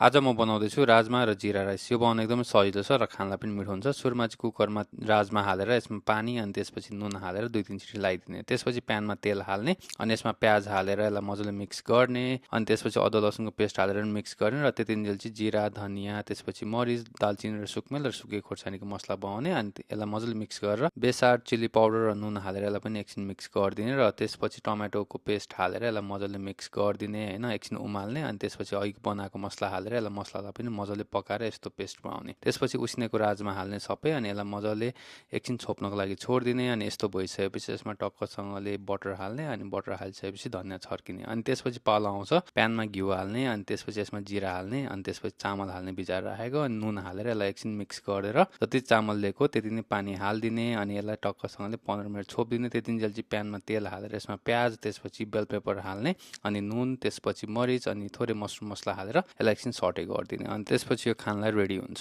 आज म बनाउँदैछु राजमा र जिरा राइस। यो बनाउन एकदमै सजिलो छ र खानलाई पनि मिठो हुन्छ। सुरुमा चाहिँ कुकरमा राजमा हालेर यसमा पानी अनि त्यसपछि नुन हालेर 2-3 सिटी लगाइदिने। त्यसपछि प्यानमा तेल हाल्ने अनि यसमा प्याज हालेर यसलाई मजाले मिक्स गर्ने अनि त्यसपछि अदुवा लसुनको पेस्ट हालेर पनि मिक्स गर्ने र त्यतिन्जेल चाहिँ जिरा, धनिया, त्यसपछि मरिच, दालचिनी र सुकमेल र सुकेको खोर्सानीको मसला बनाउने अनि यसलाई मजाले मिक्स गरेर बेसार, चिल्ली पाउडर र नुन हालेर यसलाई पनि एकछिन मिक्स गरिदिने र त्यसपछि टमाटोको पेस्ट हालेर यसलाई मजाले मिक्स गरिदिने हैन, एकछिन उमाल्ने अनि त्यसपछि अघि बनाएको मसला हालेर यसलाई मसलालाई पनि मजाले पकाएर यस्तो पेस्ट बनाउने। त्यसपछि उसिनेको राजमा हाल्ने सबै अनि यसलाई मजाले एकछिन छोप्नको लागि छोडिदिने अनि यस्तो भइसकेपछि यसमा टक्कसँगले बटर हाल्ने अनि बटर हालिसकेपछि धनिया छर्किने अनि त्यसपछि पालो आउँछ प्यानमा घिउ हाल्ने अनि त्यसपछि यसमा जिरा हाल्ने अनि त्यसपछि चामल हाल्ने भिजाएर राखेको अनि नुन हालेर यसलाई एकछिन मिक्स गरेर जति चामल लिएको त्यति नै पानी हालिदिने अनि यसलाई टक्कसँगले 15 मिनट छोपिदिने। त्यतिन्जेल चाहिँ प्यानमा तेल हालेर यसमा प्याज, त्यसपछि बेल पेपर हाल्ने अनि नुन, त्यसपछि मरिच अनि थोरै मसरुम मसला हालेर यसलाई एकछिन सटे गरिदिने अनि त्यसपछि यो खानलाई रेडी हुन्छ।